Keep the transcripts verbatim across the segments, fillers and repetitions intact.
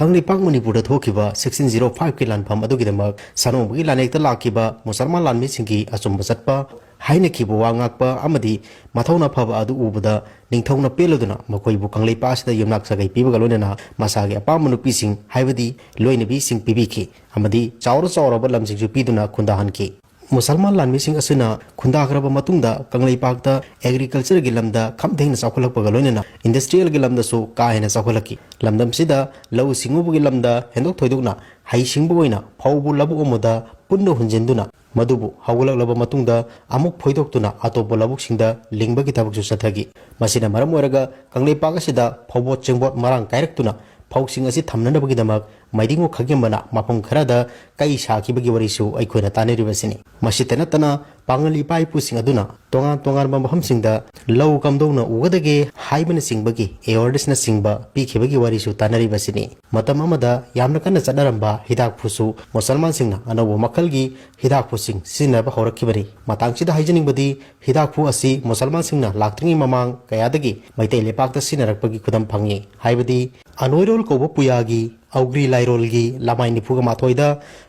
ꯀꯪꯂꯩꯄꯥꯛ ꯃꯅꯤꯄꯨꯔꯗ ꯊꯣꯛꯈꯤꯕ sixteen zero ꯐꯥꯏꯚꯀꯤ ꯂꯥꯟꯐꯝ ꯑꯗꯨꯒꯤꯗꯃꯛ ꯁꯥꯅꯣꯡꯕꯒꯤ ꯂꯥꯟꯌꯦꯛꯇ ꯂꯥꯛꯈꯤꯕ ꯃꯨꯁꯜꯃꯥꯟ ꯂꯥꯟꯃꯤꯁꯤꯡꯒꯤ ꯑꯆꯨꯝꯕ ꯆꯠꯄ, ꯍꯥꯏꯅꯈꯤꯕ ꯋꯥ ꯉꯥꯛꯄ ꯑꯃꯗꯤ ꯃꯊꯧꯅꯥ ꯐꯕ ꯑꯗꯨ ꯎꯕꯗ ꯅꯤꯡꯊꯧꯅ ꯄꯦꯜꯂꯗꯨꯅ ꯃꯈꯣꯏꯕꯨ ꯀꯪꯂꯩꯄꯥꯛ ꯑꯁꯤꯗ ꯌꯨꯝꯅꯥꯛ ꯁꯥꯒꯩ ꯄꯤꯕꯒ ꯂꯣꯏꯅꯅ ꯃꯁꯥꯒꯤ ꯑꯄꯥꯝꯕ ꯅꯨꯄꯤꯁꯤꯡ, ꯍꯥꯏꯕꯗꯤ ꯂꯣꯏꯅꯕꯤꯁꯤꯡ ꯄꯤꯕꯤꯈꯤ ꯑꯃꯗꯤ ꯆꯥꯎꯔ ꯆꯥꯎꯔꯕ ꯂꯝꯁꯤꯡꯁꯨ ꯄꯤꯗꯨꯅ ꯈꯨꯟꯗꯥꯍꯟꯈꯤ꯫ ꯃꯨꯁꯜꯃꯥꯟ ꯂꯥꯟꯃꯤꯁꯤꯡ ꯑꯁꯤꯅ ꯈꯨꯟꯗꯥꯈ꯭ꯔꯕ ꯃꯇꯨꯡꯗ ꯀꯪꯂꯩꯄꯥꯛꯇ agricultureꯒꯤ ꯂꯝꯗ ꯈꯝ ꯊꯦꯡꯅ ꯆꯥꯎꯈꯠꯂꯛꯄꯒ ꯂꯣꯏꯅꯅ industrialꯒꯤ ꯂꯝꯗꯁꯨ ꯀꯥ ꯍꯦꯟꯅ ꯆꯥꯎꯈꯠꯂꯛꯈꯤ꯫ ꯂꯝꯗꯝꯁꯤꯗ ꯂꯧꯎ ꯁꯤꯡꯎꯕꯒꯤ ꯂꯝꯗ ꯍꯦꯟꯗꯣꯛ ꯊꯣꯏꯗꯣꯛꯅ ꯍꯩꯁꯤꯡꯕ ꯑꯣꯏꯅ ꯐꯧꯕꯨ ꯂꯧꯕꯨꯛ ꯑꯃꯗ ꯄꯨꯟꯅ ꯍꯨꯟꯖꯤꯟꯗꯨꯅ ꯃꯗꯨꯕꯨ ꯍꯧꯒꯠꯂꯛꯂꯕ ꯃꯇꯨꯡꯗ ꯑꯃꯨꯛ ꯐꯣꯏꯗꯣꯛꯇꯨꯅ ꯑꯇꯣꯞꯄ ꯂꯧꯕꯨꯛꯁꯤꯡꯗ ꯂꯤꯡꯕꯒꯤ ꯊꯕꯛꯁꯨ ꯆꯠꯊꯈꯤ꯫ ꯃꯁꯤꯅ ꯃꯔꯝ ꯑꯣꯏꯔꯒ ꯀꯪꯂꯩꯄꯥꯛ ꯑꯁꯤꯗ ꯐꯧꯕꯣꯠ ꯆꯦꯡꯕꯣꯠ ꯃꯔꯥꯡ ꯀꯥꯏꯔꯛꯇꯨꯅ ꯐꯧꯁꯤꯡ ꯑꯁꯤ ꯊꯝꯅꯅꯕꯒꯤꯗꯃꯛ ꯃꯩꯗꯤꯡꯉꯨ ꯈꯥꯒꯦꯝꯕꯅ ꯃꯐꯝ ꯈꯔꯗ ꯀꯩ ꯁꯥꯈꯤꯕꯒꯤ ꯋꯥꯔꯤꯁꯨ ꯑꯩꯈꯣꯏꯅ ꯇꯥꯟꯅꯔꯤꯕꯁꯤꯅꯤ꯫ ꯃꯁꯤꯇ ꯅꯠꯇꯅ ꯄꯥꯉꯜ ꯏꯄꯥ ꯏꯄꯨꯁꯤꯡ ꯑꯗꯨꯅ ꯇꯣꯉꯥꯟ ꯇꯣꯉꯥꯟꯕ ꯃꯐꯝꯁꯤꯡꯗ ꯂꯧ ꯀꯝꯗꯧꯅ ꯎꯒꯗꯒꯦ ꯍꯥꯏꯕꯅꯆꯤꯡꯕꯒꯤ awarenessꯅꯆꯤꯡꯕ ꯄꯤꯈꯤꯕꯒꯤ ꯋꯥꯔꯤꯁꯨ ꯇꯥꯟꯅꯔꯤꯕꯁꯤꯅꯤ꯫ ꯃꯇꯝ ꯑꯃꯗ ꯌꯥꯝꯅ ꯀꯟꯅ ꯆꯠꯅꯔꯝꯕ ꯍꯤꯗꯥꯛꯐꯨꯁꯨ ꯃꯨꯁꯜꯃꯥꯟꯁꯤꯡꯅ ꯑꯅꯧꯕ ꯃꯈꯜꯒꯤ ꯍꯤꯗꯥꯛꯐꯨꯁꯤꯡ ꯁꯤꯖꯤꯟꯅꯕ ꯍꯧꯔꯛꯈꯤꯕꯅꯤ꯫ ꯃꯇꯥꯡꯁꯤꯗ ꯍꯥꯏꯖꯅꯤꯡꯕꯗꯤ, ꯍꯤꯗꯥꯛꯐꯨ ꯑꯁꯤ ꯃꯨꯁꯜꯃꯥꯟꯁꯤꯡꯅ ꯂꯥꯛꯇ꯭ꯔꯤꯉꯩ ꯃꯃꯥꯡ ꯀꯌꯥꯗꯒꯤ ꯃꯩꯇꯩ ꯂꯩꯄꯥꯛꯇ ꯁꯤꯖꯤꯟꯅꯔꯛꯄꯒꯤ ꯈꯨꯗꯝ ꯐꯪꯉꯤ꯫ ꯍꯥꯏꯕꯗꯤ, ꯑꯅꯣꯏꯔꯣꯜ ꯀꯧꯕ ꯄꯨꯌꯥꯒꯤ ꯑꯧꯒ꯭ꯔꯤ ꯂꯥꯏꯔꯣꯜꯒꯤ ꯂꯃꯥꯏ ꯅꯤꯐꯨꯒ ꯃꯥꯊꯣꯏꯗ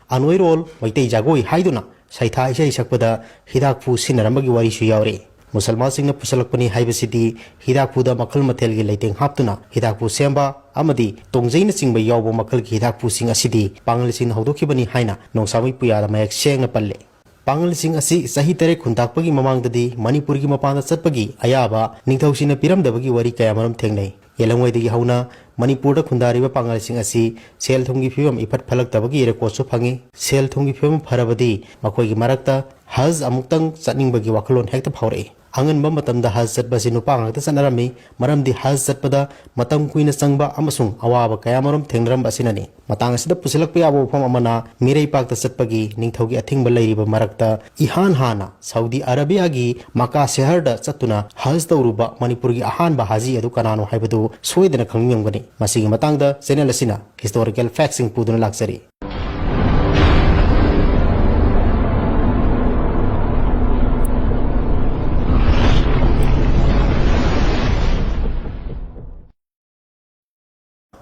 ꯑꯅꯣꯏꯔꯣꯜ ꯃꯩꯇꯩ ꯖꯒꯣꯏ ꯍꯥꯏꯗꯨꯅ ꯁꯩꯊꯥ ꯏꯁꯩ ꯁꯛꯄꯗ ꯍꯤꯗꯥꯛꯐꯨ ꯁꯤꯖꯤꯟꯅꯔꯝꯕꯒꯤ ꯋꯥꯔꯤꯁꯨ ꯌꯥꯎꯔꯤ꯫ ꯃꯨꯁꯜꯃꯥꯟꯁꯤꯡꯅ ꯄꯨꯁꯜꯂꯛꯄꯅꯤ ꯍꯥꯏꯕꯁꯤꯗꯤ ꯍꯤꯗꯥꯛꯐꯨꯗ ꯃꯈꯜ ꯃꯊꯦꯜꯒꯤ ꯂꯩꯇꯦꯡ ꯍꯥꯞꯇꯨꯅ ꯍꯤꯗꯥꯛꯐꯨ ꯁꯦꯝꯕ ꯑꯃꯗꯤ ꯇꯣꯡꯖꯩꯅꯆꯤꯡꯕ ꯌꯥꯎꯕ ꯃꯈꯜꯒꯤ ꯍꯤꯗꯥꯛꯐꯨꯁꯤꯡ ꯑꯁꯤꯗꯤ ꯄꯥꯉꯜꯁꯤꯡꯅ ꯍꯧꯗꯣꯛꯈꯤꯕꯅꯤ ꯍꯥꯏꯅ ꯅꯣꯡꯁꯥꯃꯩ ꯄꯨꯌꯥꯗ ꯃꯌꯦꯛ ꯁꯦꯡꯅ ꯄꯜꯂꯤ꯫ ꯄꯥꯉꯜꯁꯤꯡ ꯑꯁꯤ ꯆꯍꯤ ꯇꯔꯦꯠ ꯈꯨꯟꯇꯥꯛꯄꯒꯤ ꯃꯃꯥꯡꯗꯗꯤ ꯃꯅꯤꯄꯨꯔꯒꯤ ꯃꯄꯥꯟꯗ ꯆꯠꯄꯒꯤ ꯑꯌꯥꯕ ꯅꯤꯡꯊꯧꯁꯤꯡꯅ ꯄꯤꯔꯝꯗꯕꯒꯤ ꯋꯥꯔꯤ ꯀꯌꯥꯃꯔꯨꯝ ꯊꯦꯡꯅꯩ꯫ ꯌꯦꯜꯂꯝꯉꯩꯗꯒꯤ ꯍꯧꯅ ꯃꯅꯤꯄꯨꯔꯗ ꯈꯨꯟꯗꯥꯔꯤꯕ ꯄꯥꯉꯜꯁꯤꯡ ꯑꯁꯤ ꯁꯦꯜ ꯊꯨꯝꯒꯤ ꯐꯤꯕꯝ ꯏꯐꯠ ꯐꯠꯂꯛꯇꯕꯒꯤ recordꯁꯨ ꯐꯪꯉꯤ꯫ ꯁꯦꯜ ꯊꯨꯝꯒꯤ ꯐꯤꯕꯝ ꯐꯔꯕꯗꯤ ꯃꯈꯣꯏꯒꯤ ꯃꯔꯛꯇ ꯍꯖ ꯑꯃꯨꯛꯇꯪ ꯆꯠꯅꯤꯡꯕꯒꯤ ꯋꯥꯈꯜꯂꯣꯟ ꯍꯦꯛꯇ ꯐꯥꯎꯔꯛꯏ꯫ ꯑꯉꯟꯕ ꯃꯇꯝꯗ ꯍꯖ ꯆꯠꯄꯁꯤ ꯅꯨꯄꯥ ꯉꯥꯛꯇ ꯆꯠꯅꯔꯝꯃꯤ, ꯃꯔꯝꯗꯤ ꯍꯖ ꯆꯠꯄꯗ ꯃꯇꯝ ꯀꯨꯏꯅ ꯆꯪꯕ ꯑꯃꯁꯨꯡ ꯑꯋꯥꯕ ꯀꯌꯥꯃꯔꯨꯝ ꯊꯦꯡꯅꯔꯝꯕ ꯑꯁꯤꯅꯅꯤ꯫ ꯃꯇꯥꯡ ꯑꯁꯤꯗ ꯄꯨꯁꯤꯜꯂꯛꯄ ꯌꯥꯕ ꯋꯥꯐꯝ ꯑꯃꯅ, ꯃꯤꯔꯩꯄꯥꯛꯇ ꯆꯠꯄꯒꯤ ꯅꯤꯡꯊꯧꯒꯤ ꯑꯊꯤꯡꯕ ꯂꯩꯔꯤꯕ ꯃꯔꯛꯇ ꯏꯍꯥꯟ ꯍꯥꯟꯅ ꯁꯥꯎꯗꯤ ꯑꯔꯥꯕꯤꯌꯥꯒꯤ ꯃꯀꯥ ꯁꯍꯔꯗ ꯆꯠꯇꯨꯅ ꯍꯖ ꯇꯧꯔꯨꯕ ꯃꯅꯤꯄꯨꯔꯒꯤ ꯑꯍꯥꯟꯕ ꯍꯥꯖꯤ ꯑꯗꯨ ꯀꯅꯥꯅꯣ ꯍꯥꯏꯕꯗꯨ ꯁꯣꯏꯗꯅ ꯈꯪꯅꯤꯡꯉꯝꯒꯅꯤ꯫ ꯃꯁꯤꯒꯤ ꯃꯇꯥꯡꯗ channel ꯑꯁꯤꯅ historical factꯁꯤꯡ ꯄꯨꯗꯨꯅ ꯂꯥꯛꯆꯔꯤ꯫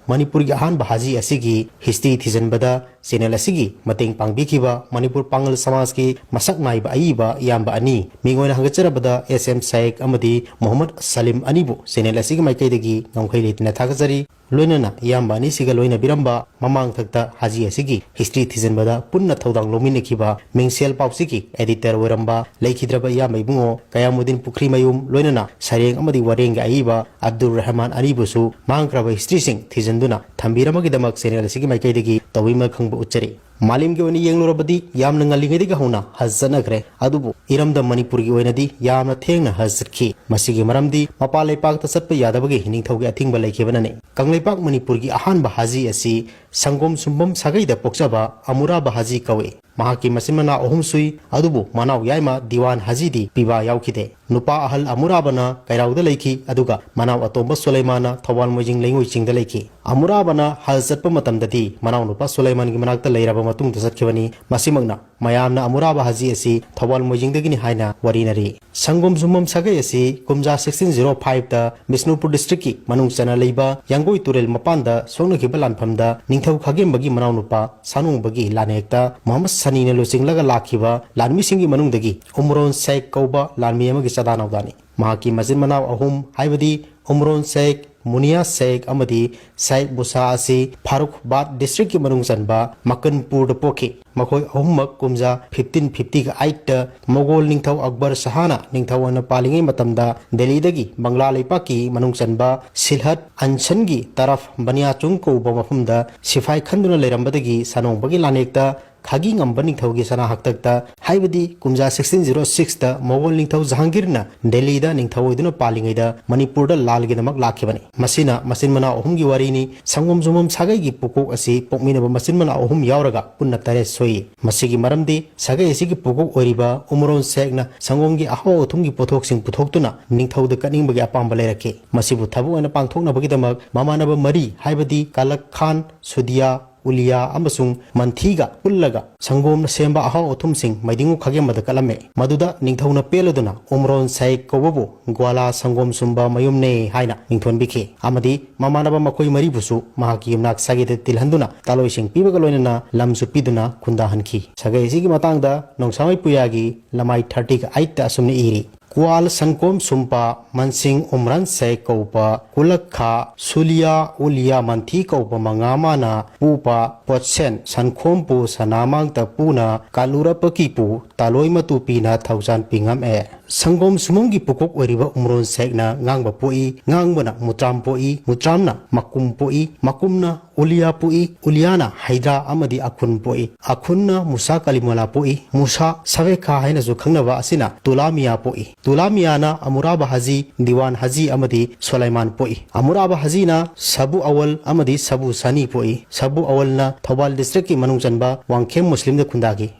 ꯃꯅꯤꯄꯨꯔꯒꯤ ꯑꯍꯥꯟꯕ ꯍꯥꯖꯤ ꯑꯁꯤꯒꯤ history ꯊꯤꯖꯤꯟꯕꯗ channel ꯑꯁꯤꯒꯤ ꯃꯇꯦꯡ ꯄꯥꯡꯕꯤꯈꯤꯕ ꯃꯅꯤꯄꯨꯔ ꯄꯥꯡꯒꯜ ꯁꯃꯥꯖꯀꯤ ꯃꯁꯛ ꯅꯥꯏꯕ ꯑꯏꯕ ꯏꯌꯥꯝꯕ ꯑꯅꯤ, ꯃꯤꯡ ꯑꯣꯏꯅ ꯍꯪꯒꯠꯆꯔꯕꯗ S M Shaikh ꯑꯃꯗꯤ ꯃꯨꯍꯝꯃꯗ ꯁꯂꯤꯝ ꯑꯅꯤꯕꯨ channel ꯑꯁꯤꯒꯤ ꯃꯥꯏꯀꯩꯗꯒꯤ ꯉꯝꯈꯩ ꯂꯩꯇꯅ ꯊꯥꯒꯠꯆꯔꯤ꯫ ꯂꯣꯏꯅꯅ ꯏꯌꯥꯝꯕ ꯑꯅꯤꯁꯤꯒ ꯂꯣꯏꯅꯕꯤꯔꯝꯕ ꯃꯃꯥꯡꯊꯛꯇ ꯍꯥꯖꯤ ꯑꯁꯤꯒꯤ history ꯊꯤꯖꯤꯟꯕꯗ ꯄꯨꯟꯅ ꯊꯧꯗꯥꯡ ꯂꯧꯃꯤꯟꯅꯈꯤꯕ ꯃꯤꯡꯁꯦꯜ ꯄꯥꯎꯆꯦꯒꯤ editor ꯑꯣꯏꯔꯝꯕ ꯂꯩꯈꯤꯗ꯭ꯔꯕ ꯏꯌꯥꯝꯕ ꯏꯕꯨꯡꯉꯣ ꯀꯌꯥꯃꯨꯗꯤꯟ ꯄꯨꯈ꯭ꯔꯤꯃꯌꯨꯝ, ꯂꯣꯏꯅꯅ ꯁꯩꯔꯦꯡ ꯑꯃꯗꯤ ꯋꯥꯔꯦꯡꯒꯤ ꯑꯏꯕ ꯑꯕꯗꯨꯜ ꯔꯍꯃꯥꯟ ꯑꯅꯤꯕꯨꯁꯨ ꯃꯥꯡꯈ꯭ꯔꯕ historyꯁꯤꯡ ꯊꯤꯖꯤꯟꯗꯨꯅ ꯊꯝꯕꯤꯔꯝꯕꯒꯤꯗꯃꯛ channel ꯑꯁꯤꯒꯤ ꯃꯥꯏꯀꯩꯗꯒꯤ ꯇꯧꯕꯤꯃꯜ ꯈꯪꯕ ꯎꯠꯆꯔꯤ꯫ ꯃꯥꯂꯦꯝꯒꯤ ꯑꯣꯏꯅ ꯌꯦꯡꯂꯨꯔꯕꯗꯤ ꯌꯥꯝꯅ ꯉꯜꯂꯤꯉꯩꯗꯒꯤ ꯍꯧꯅ ꯍꯖ ꯆꯠꯅꯈ꯭ꯔꯦ, ꯑꯗꯨꯕꯨ ꯏꯔꯝꯗꯝ ꯃꯅꯤꯄꯨꯔꯒꯤ ꯑꯣꯏꯅꯗꯤ ꯌꯥꯝꯅ ꯊꯦꯡꯅ ꯍꯖ ꯆꯠꯈꯤ꯫ ꯃꯁꯤꯒꯤ ꯃꯔꯝꯗꯤ ꯃꯄꯥꯟ ꯂꯩꯄꯥꯛꯇ ꯆꯠꯄ ꯌꯥꯗꯕꯒꯤ ꯅꯤꯡꯊꯧꯒꯤ ꯑꯊꯤꯡꯕ ꯂꯩꯈꯤꯕꯅꯅꯤ꯫ ꯀꯪꯂꯩꯄꯥꯛ ꯃꯅꯤꯄꯨꯔꯒꯤ ꯑꯍꯥꯟꯕ ꯍꯥꯖꯤ ꯑꯁꯤ ꯁꯪꯒꯣꯝ ꯁꯨꯝꯕꯝ ꯁꯥꯒꯩꯗ ꯄꯣꯛꯆꯕ ꯑꯃꯨꯔꯥꯕ ꯍꯥꯖꯤ ꯀꯧꯏ꯫ ꯃꯍꯥꯛꯀꯤ ꯃꯆꯤꯟ ꯃꯅꯥꯎ ꯑꯍꯨꯝ ꯁꯨꯏ, ꯑꯗꯨꯕꯨ ꯃꯅꯥꯎ ꯌꯥꯏꯃ ꯗꯤꯋꯥꯟ ꯍꯥꯖꯤꯗꯤ ꯄꯤꯕꯥ ꯌꯥꯎꯈꯤꯗꯦ꯫ ꯅꯨꯄꯥ ꯑꯍꯜ ꯑꯃꯨꯔꯥꯕꯅ ꯀꯩꯔꯥꯎꯗ ꯂꯩꯈꯤ, ꯑꯗꯨꯒ ꯃꯅꯥꯎ ꯑꯇꯣꯝꯕ ꯁꯨꯂꯩꯃꯥꯟꯅ ꯊꯧꯕꯥꯜ ꯃꯣꯏꯖꯤꯡ ꯂꯩꯉꯣꯏ ꯆꯤꯡꯗ ꯂꯩꯈꯤ꯫ ꯑꯃꯨꯔꯥꯕꯅ ꯍꯖ ꯆꯠꯄ ꯃꯇꯝꯗꯗꯤ ꯃꯅꯥꯎꯅꯨꯄꯥ ꯁꯨꯂꯩꯃꯥꯟꯒꯤ ꯃꯅꯥꯛꯇ ꯂꯩꯔꯕ ꯃꯇꯨꯡꯗ ꯆꯠꯈꯤꯕꯅꯤ꯫ ꯃꯁꯤꯃꯛꯅ ꯃꯌꯥꯝꯅ ꯑꯃꯨꯔꯥꯕ ꯍꯥꯖꯤ ꯑꯁꯤ ꯊꯧꯕꯥꯜ ꯃꯣꯏꯖꯤꯡꯗꯒꯤꯅꯤ ꯍꯥꯏꯅ ꯋꯥꯔꯤꯅꯔꯤ꯫ ꯁꯪꯒꯣꯝ ꯁꯨꯝꯕꯝ ꯁꯥꯒꯩ ꯑꯁꯤ ꯀꯨꯝꯖꯥ sixteen zero fiveꯇ ꯕꯤꯁꯅꯨꯄꯨꯔ districtꯀꯤ ꯃꯅꯨꯡ ꯆꯟꯅ ꯂꯩꯕ ꯌꯥꯡꯒꯣꯏ ꯇꯨꯔꯦꯜ ꯃꯄꯥꯟꯗ ꯁꯣꯛꯅꯈꯤꯕ ꯂꯥꯟꯐꯝꯗ ꯅꯤꯡꯊꯧ ꯈꯥꯒꯦꯝꯕꯒꯤ ꯃꯅꯥꯎꯅꯨꯄꯥ ꯁꯥꯅꯣꯡꯕꯒꯤ ꯂꯥꯅꯦꯛꯇ ꯃꯨꯍꯝꯃꯗ ꯁꯅꯤꯅ ꯂꯨꯆꯤꯡꯂꯒ ꯂꯥꯛꯈꯤꯕ ꯂꯥꯟꯃꯤꯁꯤꯡꯒꯤ ꯃꯅꯨꯡꯗꯒꯤ ꯎꯃꯔꯣꯟ ꯁꯦꯈ ꯀꯧꯕ ꯂꯥꯟꯃꯤ ꯑꯃꯒꯤ ꯆꯗꯥ ꯅꯥꯎꯗꯥꯅꯤ꯫ ꯃꯍꯥꯛꯀꯤ ꯃꯆꯤꯟ ꯃꯅꯥꯎ ꯑꯍꯨꯝ, ꯍꯥꯏꯕꯗꯤ ꯎꯃꯔꯣꯟ ꯁꯦꯈ, ꯃꯨꯅꯤꯌꯥ ꯁꯦꯈ ꯑꯃꯗꯤ ꯁꯦꯈ ꯕꯨꯁꯥ ꯑꯁꯤ ꯐꯥꯔꯨꯈꯕꯥꯗ districtꯀꯤ ꯃꯅꯨꯡ ꯆꯟꯕ ꯃꯀꯟꯄꯨꯔꯗ ꯄꯣꯛꯈꯤ꯫ ꯃꯈꯣꯏ ꯑꯍꯨꯝꯃꯛ ꯀꯨꯝꯖꯥ fifteen fifty eightꯇ ꯃꯣꯒꯣꯜ ꯅꯤꯡꯊꯧ ꯑꯛꯕꯔ ꯁꯍꯥꯅ ꯅꯤꯡꯊꯧ ꯑꯣꯏꯅ ꯄꯥꯜꯂꯤꯉꯩ ꯃꯇꯝꯗ ꯗꯦꯜꯂꯤꯗꯒꯤ ꯕꯪꯒ꯭ꯂꯥ ꯂꯩꯄꯥꯛꯀꯤ ꯃꯅꯨꯡ ꯆꯟꯕ ꯁꯤꯜꯍꯠ ꯑꯟꯁꯟꯒꯤ ꯇꯔꯐ ꯕꯅꯤꯌꯥꯆꯨꯡ ꯀꯧꯕ ꯃꯐꯝꯗ ꯁꯤꯐꯥꯏ ꯈꯟꯗꯨꯅ ꯂꯩꯔꯝꯕꯗꯒꯤ ꯁꯥꯅꯣꯡꯕꯒꯤ ꯂꯥꯅꯦꯛꯇ ꯈꯥꯒꯤ ꯉꯝꯕ ꯅꯤꯡꯊꯧꯒꯤ ꯁꯅꯥ ꯍꯛꯇꯛꯇ, ꯍꯥꯏꯕꯗꯤ ꯀꯨꯝꯖꯥ sixteen zero sixꯇ ꯃꯣꯒꯣꯜ ꯅꯤꯡꯊꯧ ꯖꯍꯥꯡꯒꯤꯔꯅ ꯗꯦꯜꯂꯤꯗ ꯅꯤꯡꯊꯧ ꯑꯣꯏꯗꯨꯅ ꯄꯥꯜꯂꯤꯉꯩꯗ ꯃꯅꯤꯄꯨꯔꯗ ꯂꯥꯜꯒꯤꯗꯃꯛ ꯂꯥꯛꯈꯤꯕꯅꯤ꯫ ꯃꯁꯤꯅ ꯃꯆꯤꯟ ꯃꯅꯥꯎ ꯑꯍꯨꯝꯒꯤ ꯋꯥꯔꯤꯅꯤ꯫ ꯁꯪꯒꯣꯝ ꯁꯨꯝꯕꯝ ꯁꯥꯒꯩꯒꯤ ꯄꯨꯀꯣꯛ ꯑꯁꯤ ꯄꯣꯛꯃꯤꯟꯅꯕ ꯃꯆꯤꯟ ꯃꯅꯥꯎ ꯑꯍꯨꯝ ꯌꯥꯎꯔꯒ ꯄꯨꯟꯅ ꯇꯔꯦꯠ ꯁꯨꯏ꯫ ꯃꯁꯤꯒꯤ ꯃꯔꯝꯗꯤ ꯁꯥꯒꯩ ꯑꯁꯤꯒꯤ ꯄꯨꯀꯣꯛ ꯑꯣꯏꯔꯤꯕ ꯎꯃꯔꯣꯟ ꯁꯦꯈꯅ ꯁꯪꯒꯣꯝꯒꯤ ꯑꯍꯥꯎ ꯑꯊꯨꯝꯒꯤ ꯄꯣꯠꯊꯣꯛꯁꯤꯡ ꯄꯨꯊꯣꯛꯇꯨꯅ ꯅꯤꯡꯊꯧꯗ ꯀꯠꯅꯤꯡꯕꯒꯤ ꯑꯄꯥꯝꯕ ꯂꯩꯔꯛꯈꯤ꯫ ꯃꯁꯤꯕꯨ ꯊꯕꯛ ꯑꯣꯏꯅ ꯄꯥꯡꯊꯣꯛꯅꯕꯒꯤꯗꯃꯛ ꯃꯃꯥꯟꯅꯕ ꯃꯔꯤ, ꯍꯥꯏꯕꯗꯤ ꯀꯥꯂꯛ ꯈꯥꯟ, ꯁꯨꯗꯤꯌꯥ, ꯎꯂꯤꯌꯥ ꯑꯃꯁꯨꯡ ꯃꯟꯊꯤꯒ ꯄꯨꯜꯂꯒ ꯁꯪꯒꯣꯝꯅ ꯁꯦꯝꯕ ꯑꯍꯥꯎ ꯑꯊꯨꯝꯁꯤꯡ ꯃꯩꯗꯤꯡꯉꯨ ꯈꯥꯒꯦꯝꯕꯗ ꯀꯠꯂꯝꯃꯦ꯫ ꯃꯗꯨꯗ ꯅꯤꯡꯊꯧꯅ ꯄꯦꯜꯂꯗꯨꯅ ꯎꯝꯔꯣꯟ ꯁꯥꯍꯤꯛ ꯀꯧꯕꯕꯨ ꯒ꯭ꯋꯥꯂꯥ ꯁꯪꯒꯣꯝ ꯁꯨꯝꯕ ꯃꯌꯨꯝꯅꯦ ꯍꯥꯏꯅ ꯃꯤꯡꯊꯣꯟꯕꯤꯈꯤ ꯑꯃꯗꯤ ꯃꯃꯥꯟꯅꯕ ꯃꯈꯣꯏ ꯃꯔꯤꯕꯨꯁꯨ ꯃꯍꯥꯛꯀꯤ ꯌꯨꯝꯅꯥꯛ ꯁꯥꯒꯩꯗ ꯇꯤꯜꯍꯟꯗꯨꯅ ꯇꯥꯂꯣꯏꯁꯤꯡ ꯄꯤꯕꯒ ꯂꯣꯏꯅꯅ ꯂꯝꯁꯨ ꯄꯤꯗꯨꯅ ꯈꯨꯟꯗꯥꯍꯟꯈꯤ꯫ ꯁꯥꯒꯩ ꯑꯁꯤꯒꯤ ꯃꯇꯥꯡꯗ ꯅꯣꯡꯁꯥꯃꯩ ꯄꯨꯌꯥꯒꯤ ꯂꯃꯥꯏ thirty eight ꯑꯁꯨꯝꯅ ꯏꯔꯤ꯫ ꯀ꯭ꯋꯥꯜ ꯁꯪꯀꯣꯝ ꯁꯨꯝꯄ ꯃꯟꯁꯤꯡ ꯎꯝꯔꯥꯟ ꯁꯦ ꯀꯧꯕ ꯀꯨꯂꯛꯈꯥ ꯁꯨꯂꯤꯌꯥ ꯎꯂꯤꯌꯥ ꯃꯟꯊꯤ ꯀꯧꯕ ꯃꯉꯥ ꯃꯥꯅ ꯄꯨꯄ ꯄꯣꯠꯁꯦꯟ ꯁꯟꯈꯣꯝꯄꯨ ꯁꯅꯥꯃꯥꯡꯇ ꯄꯨꯅ ꯀꯥꯂꯨꯔꯄꯀꯤꯄꯨ ꯇꯥꯂꯣꯏ ꯃꯇꯨ ꯄꯤꯅ ꯊꯧꯖꯥꯟ ꯄꯤꯉꯝꯃꯦ꯫ ꯁꯪꯒꯣꯝ ꯁꯨꯃꯝꯒꯤ ꯄꯨꯀꯣꯛ ꯑꯣꯏꯔꯤꯕ ꯎꯝꯔꯣꯟ ꯁꯦꯛꯅ ꯉꯥꯡꯕ ꯄꯣꯛꯏ, ꯉꯥꯡꯕꯅ ꯃꯨꯇ꯭ꯔꯥꯝ ꯄꯣꯛꯏ, ꯃꯨꯇ꯭ꯔꯥꯝꯅ ꯃꯀꯨꯝ ꯄꯣꯛꯏ, ꯃꯀꯨꯝꯅ ꯎꯂꯤꯌꯥ ꯄꯣꯛꯏ, ꯎꯂꯤꯌꯥꯅ ꯍꯩꯗ꯭ꯔꯥ ꯑꯃꯗꯤ ꯑꯈꯨꯟ ꯄꯣꯛꯏ, ꯑꯈꯨꯟꯅ ꯃꯨꯁꯥ ꯀꯂꯤꯃꯣꯂꯥ ꯄꯣꯛꯏ, ꯃꯨꯁꯥ ꯁꯕꯦꯈꯥ ꯍꯥꯏꯅꯁꯨ ꯈꯪꯅꯕ ꯑꯁꯤꯅ ꯇꯨꯂꯥꯃꯤꯌꯥ ꯄꯣꯛꯏ꯫ ꯇꯨꯂꯥꯃꯤꯌꯥꯅ ꯑꯃꯨꯔꯥꯕ ꯍꯥꯖꯤ, ꯗꯤꯋꯥꯟ ꯍꯥꯖꯤ ꯑꯃꯗꯤ ꯁꯣꯂꯥꯏꯃꯥꯟ ꯄꯣꯛꯏ꯫ ꯑꯃꯨꯔꯥꯕ ꯍꯥꯖꯤꯅ ꯁꯕꯨ ꯑꯋꯜ ꯑꯃꯗꯤ ꯁꯕꯨ ꯁꯥꯅꯤ ꯄꯣꯛꯏ꯫ ꯁꯕꯨ ꯑꯋꯜꯅ ꯊꯧꯕꯥꯜ ꯗꯤꯁꯇ꯭ꯔꯤꯛꯀꯤ ꯃꯅꯨꯡ ꯆꯟꯕ ꯋꯥꯡꯈꯦꯝ ꯃꯨꯁꯂꯤꯝꯗ ꯈꯨꯟꯗꯥꯈꯤ꯫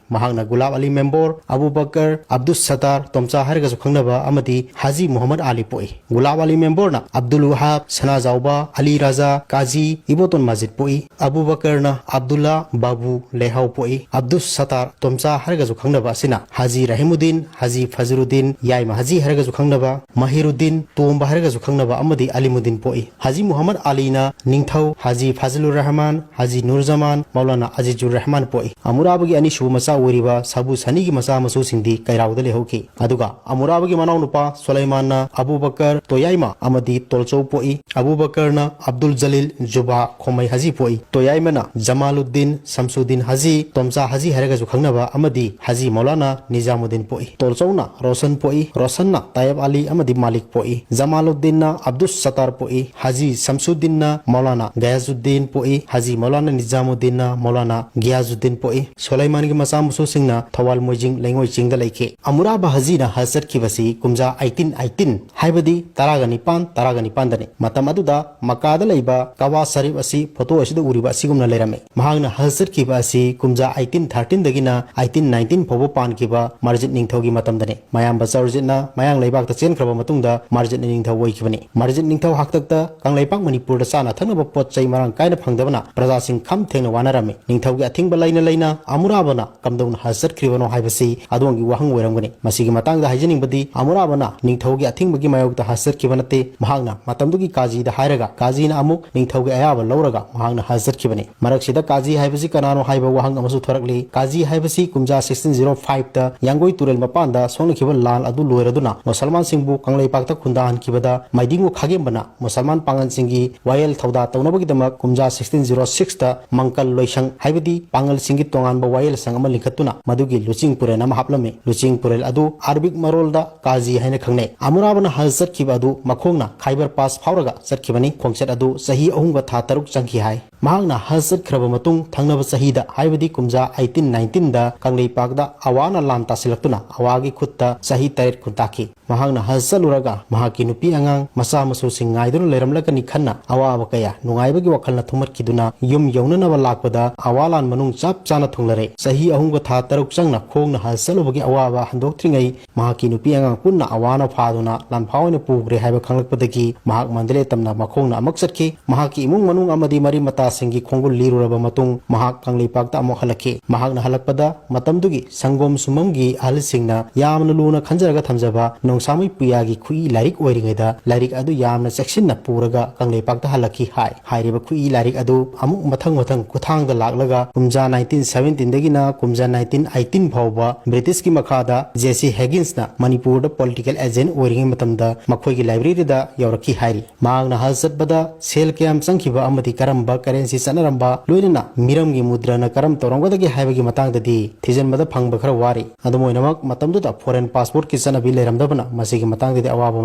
ꯃꯍꯥꯛꯅ ꯒꯨꯂꯥꯕ ꯑꯂꯤ ꯃꯦꯝꯕꯣꯔ, ꯑꯕꯨ ꯕꯀꯔ, ꯑꯕꯗꯨꯁ ꯁꯇꯥꯔ, ꯇꯣꯝꯆꯥ ꯍꯥꯏꯔꯒꯁꯨ ꯈꯪꯅꯕ ꯑꯃꯗꯤ ꯍꯥꯖꯤ ꯃꯨꯍꯝꯃꯗ ꯑꯂꯤ ꯄꯣꯛꯏ꯫ ꯒꯨꯂꯥꯕ ꯑꯂꯤ ꯃꯦꯝꯕꯣꯔꯅ ꯑꯕꯗꯨꯜ ꯋꯍꯥꯕ, ꯁꯅꯥꯖꯥꯎꯕ, ꯑꯂꯤ ꯔꯥꯖꯥ, ꯀꯥꯖꯤ, ꯏꯕꯣꯇꯣꯟ ꯃꯥꯖꯤꯗ ꯄꯣꯛꯏ꯫ ꯑꯕꯨ ꯕꯀꯔꯅ ꯑꯕꯗꯨꯜꯂꯥ, ꯕꯥꯕꯨ, ꯂꯩꯍꯥꯎ ꯄꯣꯛꯏ꯫ ꯑꯕꯗꯨꯁ ꯁꯇꯥꯔ, ꯇꯣꯝꯆꯥ ꯍꯥꯏꯔꯒꯁꯨ ꯈꯪꯅꯕ ꯑꯁꯤꯅ ꯍꯥꯖꯤ ꯔꯍꯤꯃꯨꯗꯤꯟ, ꯍꯥꯖꯤ ꯐꯖꯔꯨꯗꯤꯟ, ꯌꯥꯏꯃ ꯍꯥꯖꯤ ꯍꯥꯏꯔꯒꯁꯨ ꯈꯪꯅꯕ, ꯃꯍꯤꯔꯨꯗꯤꯟ, ꯇꯣꯝꯕ ꯍꯥꯏꯔꯒꯁꯨ ꯈꯪꯅꯕ ꯑꯃꯗꯤ ꯑꯂꯤꯃꯨꯗꯤꯟ ꯄꯣꯛꯏ꯫ ꯍꯥꯖꯤ ꯃꯨꯍꯝꯃꯗ ꯑꯂꯤꯅ ꯅꯤꯡꯊꯧ, ꯍꯥꯖꯤ ꯐꯥꯖꯤꯂꯨꯔ ꯔꯍꯃꯥꯟ, ꯍꯥꯖꯤ ꯅꯨꯔꯖꯃꯥꯟ, ꯃꯧꯂꯥꯅꯥ ꯑꯖꯤꯖꯨꯔ ꯔꯍꯃꯥꯟ ꯄꯣꯛꯏ꯫ ꯑꯃꯨꯔꯥꯕꯒꯤ ꯑꯅꯤꯁꯨꯕ ꯃꯆꯥ ꯑꯣꯏꯔꯤꯕ ꯁꯥꯕꯨ ꯁꯥꯅꯤꯒꯤ ꯃꯆꯥ ꯃꯁꯨꯁꯤꯡꯗꯤ ꯀꯩꯔꯥꯎꯗ ꯂꯩꯍꯧꯈꯤ꯫ ꯑꯗꯨꯒ ꯑꯃꯨꯔꯥꯕꯒꯤ ꯃꯅꯥꯎꯅꯨꯄꯥ ꯁꯨꯂꯩꯃꯥꯟꯅ ꯑꯕꯨ ꯕꯀꯔ, ꯇꯣꯌꯥꯏꯃ ꯑꯃꯗꯤ ꯇꯣꯜꯆꯧ ꯄꯣꯛꯏ꯫ ꯑꯕꯨ ꯕꯀꯔꯅ ꯑꯕꯗꯨꯜ ꯖꯂꯤꯜ, ꯖꯨꯕꯥ, ꯈꯣꯃꯩ ꯍꯥꯖꯤ ꯄꯣꯛꯏ꯫ ꯇꯣꯌꯥꯏꯃꯅ ꯖꯃꯥꯂꯨꯗꯤꯟ, ꯁꯝꯁꯨꯗꯤꯟ ꯍꯥꯖꯤ, ꯇꯣꯝꯆꯥ ꯍꯥꯖꯤ ꯍꯥꯏꯔꯒꯁꯨ ꯈꯪꯅꯕ ꯑꯃꯗꯤ ꯍꯥꯖꯤ ꯃꯧꯂꯥꯅꯥ ꯅꯤꯖꯥꯃꯨꯗꯤꯟ ꯄꯣꯛꯏ꯫ ꯇꯣꯜꯆꯧꯅ ꯔꯣꯁꯟ ꯄꯣꯛꯏ꯫ ꯔꯣꯁꯟꯅ ꯇꯥꯌꯦꯕ ꯑꯂꯤ ꯑꯃꯗꯤ ꯃꯥꯂꯤꯛ ꯄꯣꯛꯏ꯫ ꯖꯃꯥꯂꯨꯗꯤꯟꯅ ꯑꯕꯗꯨꯁ ꯁꯇꯥꯔ ꯄꯣꯛꯏ꯫ ꯍꯥꯖꯤ ꯁꯝꯁꯨꯗꯤꯟꯅ ꯃꯧꯂꯥꯅꯥ ꯒꯌꯥꯖꯨꯗꯤꯟ ꯄꯣꯛꯏ꯫ ꯍꯥꯖꯤ ꯃꯧꯂꯥꯅꯥ ꯅꯤꯖꯥꯃꯨꯗꯤꯟꯅ ꯃꯧꯂꯥꯅꯥ ꯒꯤꯌꯥꯖꯨꯗꯤꯟ ꯄꯣꯛꯏ꯫ ꯁꯣꯂꯩꯃꯥꯟꯒꯤ ꯃꯆꯥ ꯃꯁꯨꯁꯤꯡꯅ ꯊꯧꯕꯥꯜ ꯃꯣꯏꯖꯤꯡ ꯂꯩꯉꯣꯏ ꯆꯤꯡꯗ ꯂꯩꯈꯤ꯫ ꯑꯃꯨꯔꯥꯕ ꯍꯥꯖꯤꯅ ꯍꯖ ꯆꯠꯈꯤꯕꯁꯤ ꯀꯨꯝꯖꯥ eighteen eighteen, ꯍꯥꯏꯕꯗꯤ ꯇꯔꯥꯒ ꯅꯤꯄꯥꯟ, ꯇꯔꯥꯒ ꯅꯤꯄꯥꯟꯗꯅꯤ꯫ ꯃꯇꯝ ꯑꯗꯨꯗ ꯃꯀꯥꯗ ꯂꯩꯕ ꯀꯋꯥ ꯁꯔꯤꯐ ꯑꯁꯤ ꯐꯣꯇꯣ ꯑꯁꯤꯗ ꯎꯔꯤꯕ ꯑꯁꯤꯒꯨꯝꯅ ꯂꯩꯔꯝꯃꯤ꯫ ꯃꯍꯥꯛꯅ ꯍꯖ ꯆꯠꯈꯤꯕ ꯑꯁꯤ ꯀꯨꯝꯖꯥ eighteen thirteen ꯗꯒꯤꯅ eighteen nineteen ꯐꯥꯎꯕ ꯄꯥꯟꯈꯤꯕ ꯃꯔꯖꯤꯠ ꯅꯤꯡꯊꯧꯒꯤ ꯃꯇꯝꯗꯅꯤ꯫ ꯃꯌꯥꯝꯕ ꯆꯧꯔꯖꯤꯠꯅ ꯃꯌꯥꯡ ꯂꯩꯕꯥꯛꯇ ꯆꯦꯟꯈ꯭ꯔꯕ ꯃꯇꯨꯡꯗ ꯃꯔꯖꯤꯠꯅ ꯅꯤꯡꯊꯧ ꯑꯣꯏꯈꯤꯕꯅꯤ꯫ ꯃꯔꯖꯤꯠ ꯅꯤꯡꯊꯧ ꯍꯥꯛꯇꯛꯇ ꯀꯪꯂꯩꯄꯥꯛ ꯃꯅꯤꯄꯨꯔꯗ ꯆꯥꯅ ꯊꯛꯅꯕ ꯄꯣꯠ ꯆꯩ ꯃꯔꯥꯡ ꯀꯥꯏꯅ ꯐꯪꯗꯕꯅ ꯄ꯭ꯔꯖꯥꯁꯤꯡ ꯈꯝ ꯊꯦꯡꯅ ꯋꯥꯅꯔꯝꯃꯤ꯫ ꯅꯤꯡꯊꯧꯒꯤ ꯑꯊꯤꯡꯕ ꯂꯩꯅ ꯂꯩꯅ ꯑꯃꯨꯔꯥꯕꯅ ꯀꯝꯗꯧꯅ ꯍꯖ ꯆꯠꯈ꯭ꯔꯤꯕꯅꯣ ꯍꯥꯏꯕꯁꯤ ꯑꯗꯣꯝꯒꯤ ꯋꯥꯍꯪ ꯑꯣꯏꯔꯝꯒꯅꯤ꯫ ꯃꯁꯤꯒꯤ ꯃꯇꯥꯡꯗ ꯍꯥꯏꯖꯅꯤꯡꯕꯗꯤ, ꯑꯃꯨꯔꯥꯕꯅ ꯅꯤꯡꯊꯧꯒꯤ ꯑꯊꯤꯡꯕꯒꯤ ꯃꯥꯌꯣꯛꯇ ꯍꯖ ꯆꯠꯈꯤꯕ ꯅꯠꯇꯦ꯫ ꯃꯍꯥꯛꯅ ꯃꯇꯝꯗꯨꯒꯤ ꯀꯥꯖꯤꯗ ꯍꯥꯏꯔꯒ, ꯀꯥꯖꯤꯅ ꯑꯃꯨꯛ ꯅꯤꯡꯊꯧꯒꯤ ꯑꯌꯥꯕ ꯂꯧꯔꯒ ꯃꯍꯥꯛꯅ ꯍꯖ ꯆꯠꯈꯤꯕꯅꯤ꯫ ꯃꯔꯛꯁꯤꯗ ꯀꯥꯖꯤ ꯍꯥꯏꯕꯁꯤ ꯀꯅꯥꯅꯣ ꯍꯥꯏꯕ ꯋꯥꯍꯪ ꯑꯃꯁꯨ ꯊꯣꯔꯛꯂꯤ꯫ ꯀꯥꯖꯤ ꯍꯥꯏꯕꯁꯤ ꯀꯨꯝꯖꯥ sixteen zero five ꯇ ꯌꯥꯡꯒꯣꯏ ꯇꯨꯔꯦꯜ ꯃꯄꯥꯟꯗ ꯁꯣꯛꯅꯈꯤꯕ ꯂꯥꯟ ꯑꯗꯨ ꯂꯣꯏꯔꯗꯨꯅ ꯃꯨꯁꯜꯃꯥꯟꯁꯤꯡꯕꯨ ꯀꯪꯂꯩꯄꯥꯛꯇ ꯈꯨꯟꯗꯥꯍꯟꯈꯤꯕꯗ ꯃꯥꯏꯗꯤꯡꯒꯨ ꯈꯥꯒꯦꯝꯕꯅ ꯃꯨꯁꯜꯃꯥꯟ ꯄꯥꯡꯒꯜꯁꯤꯡꯒꯤ ꯋꯥꯌꯦꯜ ꯊꯧꯗꯥ ꯇꯧꯅꯕꯒꯤꯗꯃꯛ ꯀꯨꯝꯖꯥ sixteen zero six ꯇ ꯃꯪꯀꯜ ꯂꯣꯏꯁꯪ, ꯍꯥꯏꯕꯗꯤ ꯄꯥꯡꯒꯜꯁꯤꯡꯒꯤ ꯇꯣꯉꯥꯟꯕ ꯋꯥꯌꯦꯜ ꯁꯪ ꯑꯃ ꯂꯤꯡꯈꯠꯇꯨꯅ ꯃꯗꯨꯒꯤ ꯂꯨꯆꯤꯡ ꯄꯨꯔꯦꯜ ꯑꯃ ꯍꯥꯞꯂꯝꯃꯤ꯫ ꯂꯨꯆꯤꯡ ꯄꯨꯔꯦꯜ ꯑꯗꯨ ꯑꯔꯕꯤꯛ ꯃꯔꯣꯜꯗ ꯀꯥꯖꯤ ꯍꯥꯏꯅ ꯈꯪꯅꯩ꯫ ꯑꯃꯨꯔꯥꯕꯅ ꯍꯖ ꯆꯠꯈꯤꯕ ꯑꯗꯨ ꯃꯈꯣꯡꯅ ꯈꯥꯏꯕꯔ ꯄꯥꯁ ꯐꯥꯎꯔꯒ ꯆꯠꯈꯤꯕꯅꯤ꯫ ꯈꯣꯡꯆꯠ ꯑꯗꯨ ꯆꯍꯤ ꯑꯍꯨꯝꯒ ꯊꯥ ꯇꯔꯨꯛ ꯆꯪꯈꯤ ꯍꯥꯏ꯫ ꯃꯍꯥꯛꯅ ꯍꯖ ꯆꯠꯈ꯭ꯔꯕ ꯃꯇꯨꯡ ꯊꯪꯅꯕ ꯆꯍꯤꯗ, ꯍꯥꯏꯕꯗꯤ ꯀꯨꯝꯖꯥ eighteen nineteen ꯗ ꯀꯪꯂꯩꯄꯥꯛꯇ ꯑꯋꯥꯅ ꯂꯥꯟ ꯇꯥꯁꯤꯜꯂꯛꯇꯨꯅ ꯑꯋꯥꯒꯤ ꯈꯨꯠꯇ ꯆꯍꯤ ꯇꯔꯦꯠ ꯈꯨꯟꯇꯥꯈꯤ꯫ ꯃꯍꯥꯛꯅ ꯍꯖ ꯆꯠꯂꯨꯔꯒ ꯃꯍꯥꯛꯀꯤ ꯅꯨꯄꯤ ꯑꯉꯥꯡ, ꯃꯆꯥ ꯃꯁꯨꯁꯤꯡ ꯉꯥꯏꯗꯨꯅ ꯂꯩꯔꯝꯂꯒꯅꯤ ꯈꯟꯅ ꯑꯋꯥꯕ ꯀꯌꯥ ꯅꯨꯡꯉꯥꯏꯕꯒꯤ ꯋꯥꯈꯜꯅ ꯊꯨꯝꯍꯠꯈꯤꯗꯨꯅ ꯌꯨꯝ ꯌꯧꯅꯅꯕ ꯂꯥꯛꯄꯗ ꯑꯋꯥ ꯂꯥꯟ ꯃꯅꯨꯡ ꯆꯞ ꯆꯥꯅ ꯊꯨꯡꯂꯔꯦ꯫ ꯆꯍꯤ ꯑꯍꯨꯝꯒ ꯊꯥ ꯇꯔꯨꯛ ꯆꯪꯅ ꯈꯣꯡꯅ ꯍꯖ ꯆꯠꯂꯨꯕꯒꯤ ꯑꯋꯥꯕ ꯍꯟꯗꯣꯛꯇ꯭ꯔꯤꯉꯩ ꯃꯍꯥꯛꯀꯤ ꯅꯨꯄꯤ ꯑꯉꯥꯡ ꯄꯨꯟꯅ ꯑꯋꯥꯅ ꯐꯥꯗꯨꯅ ꯂꯥꯟꯐꯥ ꯑꯣꯏꯅ ꯄꯨꯈ꯭ꯔꯦ ꯍꯥꯏꯕ ꯈꯪꯂꯛꯄꯗꯒꯤ ꯃꯍꯥꯛ ꯃꯟꯗꯂꯦ ꯇꯝꯅ ꯃꯈꯣꯡꯅ ꯑꯃꯨꯛ ꯆꯠꯈꯤ꯫ ꯃꯍꯥꯛꯀꯤ ꯏꯃꯨꯡ ꯃꯅꯨꯡ ꯑꯃꯗꯤ ꯃꯔꯤ ꯃꯇꯥꯁꯤꯡꯒꯤ ꯈꯣꯡꯒꯨꯜ ꯂꯤꯔꯨꯔꯕ ꯃꯇꯨꯡ ꯃꯍꯥꯛ ꯀꯪꯂꯩꯄꯥꯛꯇ ꯑꯃꯨꯛ ꯍꯜꯂꯛꯈꯤ꯫ ꯃꯍꯥꯛꯅ ꯍꯜꯂꯛꯄꯗ ꯃꯇꯝꯗꯨꯒꯤ ꯁꯪꯒꯣꯝ ꯁꯨꯝꯕꯝꯒꯤ ꯑꯍꯜꯁꯤꯡꯅ ꯌꯥꯝꯅ ꯂꯨꯅ ꯈꯟꯖꯔꯒ ꯊꯝꯖꯕ ꯅꯣꯡꯁꯥꯃꯩ ꯄꯨꯌꯥꯒꯤ ꯈꯨꯠꯏ ꯂꯥꯏꯔꯤꯛ ꯑꯣꯏꯔꯤꯉꯩꯗ ꯂꯥꯏꯔꯤꯛ ꯑꯗꯨ ꯌꯥꯝꯅ ꯆꯦꯛꯁꯤꯟꯅ ꯄꯨꯔꯒ ꯀꯪꯂꯩꯄꯥꯛꯇ ꯍꯜꯂꯛꯈꯤ ꯍꯥꯏ꯫ ꯍꯥꯏꯔꯤꯕ ꯈꯨꯠꯏ ꯂꯥꯏꯔꯤꯛ ꯑꯗꯨ ꯑꯃꯨꯛ ꯃꯊꯪ ꯃꯊꯪ ꯈꯨꯊꯥꯡꯗ ꯂꯥꯛꯂꯒ ꯀꯨꯝꯖꯥ nineteen seventeen ꯗꯒꯤꯅ ꯀꯨꯝꯖꯥ nineteen eighteen ꯐꯥꯎꯕ ꯕ꯭ꯔꯤꯇꯤꯁꯀꯤ ꯃꯈꯥꯗ J C Higgins ꯅ ꯃꯅꯤꯄꯨꯔꯗ political agent ꯑꯣꯏꯔꯤꯉꯩ ꯃꯇꯝꯗ ꯃꯈꯣꯏꯒꯤ library ꯗ ꯌꯧꯔꯛꯈꯤ ꯍꯥꯏꯔꯤ꯫ ꯃꯍꯥꯛꯅ ꯍꯖ ꯆꯠꯄꯗ ꯁꯦꯜ ꯀꯌꯥꯝ ꯆꯪꯈꯤꯕ ꯑꯃꯗꯤ ꯀꯔꯝꯕ currency ꯆꯠꯅꯔꯝꯕ, ꯂꯣꯏꯅꯅ ꯃꯤꯔꯝꯒꯤ ꯃꯨꯗ꯭ꯔꯅ ꯀꯔꯝ ꯇꯧꯔꯝꯒꯗꯒꯦ ꯍꯥꯏꯕꯒꯤ ꯃꯇꯥꯡꯗꯗꯤ ꯊꯤꯖꯤꯟꯕꯗ ꯐꯪꯕ ꯈꯔ ꯋꯥꯔꯤ꯫ ꯑꯗꯨꯝ ꯑꯣꯏꯅꯃꯛ, ꯃꯇꯝꯗꯨꯗ foreign passport ꯀꯤ ꯆꯠꯅꯕꯤ ꯂꯩꯔꯝꯗꯕꯅ ꯃꯁꯤꯒꯤ ꯃꯇꯥꯡꯗꯗꯤ ꯑꯋꯥꯕ